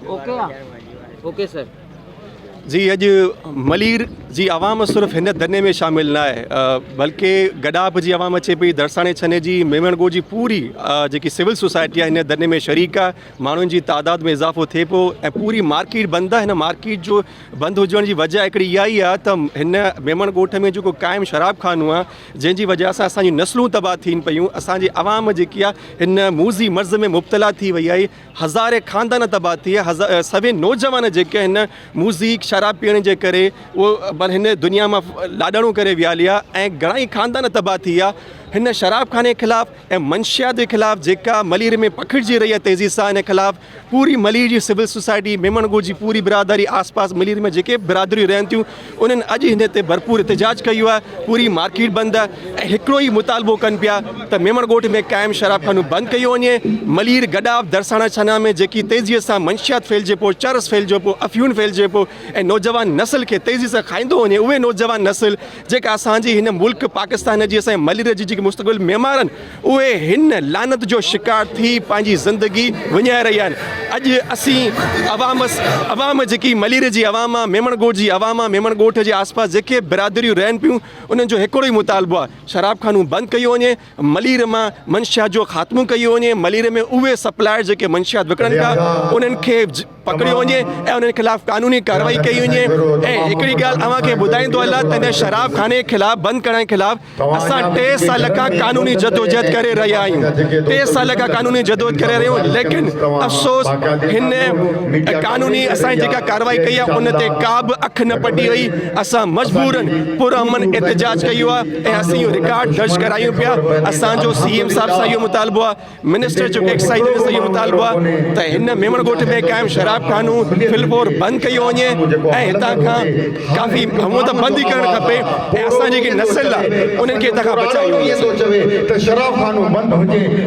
Okay آ okay sir. جي اڄ ملير جي عوام صرف هن ڌرڻي ۾ شامل نه آهي بلڪه گڏاپ جي عوام اچي پئي درساڻي ڇني جي ميمڻ ڳوٺ جي پوري جيڪي سول سوسائٽي آهي هن ڌرڻي ۾ شريڪ آهي ماڻهن جي تعداد ۾ اضافو ٿئي پيو ۽ پوري مارڪيٽ بند آهي هن مارڪيٽ جو بند هجڻ جي وجه هڪڙي اها ئي آهي ته هن ميمڻ ڳوٺ ۾ جيڪو قائم شراب خانو آهي جنهن جي وجه سان اسان جون نسلون تباهه ٿين پيون اسان جي عوام جيڪي آهي هن موذي مرض ۾ مبتلا ٿي وئي آهي هزارين خاندان تباهه ٿي ويا، سوين نوجوان جيڪي هن موذي شراب پيئڻ جي ڪري اهو هن دنيا مان لاڏاڻو ڪري ويا هليا ۽ گهڻا ئي خاندان تباهه ٿي ويا. هن شراب خاني خلاف ۽ منشيات جي خلاف جيڪا ملير ۾ پکڙجي رهي آهي تيزي سان ان خلاف پوري ملير جي سول سوسائٽي ميمڻ ڳوٺ جي پوري برادري آس پاس ملير ۾ جيڪي به برادريون رهن ٿيون انهن اڄ هن تي ڀرپور احتجاج ڪيو آهي پوري مارڪيٽ بند آهي ۽ هڪڙو ئي مطالبو ڪن پيا ته ميمڻ ڳوٺ ۾ قائم شراب خانو بند ڪيو وڃي ملير گڏاپ درساڻا ڇنا ۾ جيڪي تيزي سان منشيات ڦهلجي پيو چرس ڦهلجي پيو افيون ڦهلجي پيو ۽ نوجوان نسل کي تيزي سان کائيندو وڃي اهي نوجوان نسل جيڪا اسان جي هن ملڪ پاڪستان جي اسان جي ملير جي جيڪي مستقبل معمار آهن اهي هن لعنت جو شڪار ٿي پنهنجي زندگي وڃائي رهيا آهن اڄ اسين عوام عوام جيڪي ملير جي عوام آ ميمڻ ڳوٺ جي عوام آ ميمڻ ڳوٺ جي آس پاس جيڪي برادريون رهن پيون انهن جو هڪڙو ئي مطالبو آ شراب خانو بند ڪيو وڃي ملير مان منشيات جو خاتمو ڪيو وڃي ملير ۾ اهي سپلائر جيڪي منشيات وڪڻن پيا انهن کي پڪڙيو وڃي ۽ انهن خلاف قانوني ڪارروائي ڪئي وڃي ۽ هڪڙي ڳالهه اوهان کي ٻڌائيندو هلان ته هن شراب خاني خلاف بند ڪرڻ خلاف اسان ٽي سال کان قانوني جدوجهد ڪري رهيا آهيون ٽي سال کان قانوني جدوجهد ڪري رهيا آهيون ليڪن افسوس هن قانوني اسان جي جيڪا ڪارروائي ڪئي آهي ان تي ڪا به اک نه پٽي وئي اسان مجبورن پرامن احتجاج ڪيو آهي ۽ اسين اهو رڪارڊ درج ڪرايون پيا اسان جو سي ايم صاحب سان اهو مطالبو آهي منسٽر جو ايڪسائيز سان اهو مطالبو آهي ته هن ميمڻ ڳوٺ ۾ قائم شراب خانو فل فور بند ڪيو وڃي ۽ هتان کان ڪافي هونء ته بند ئي ڪرڻ کپي ۽ اسان جي جيڪي نسل آهي انهن کي هتان کان بچايو وڃي. ته شراب خانو بند هجي.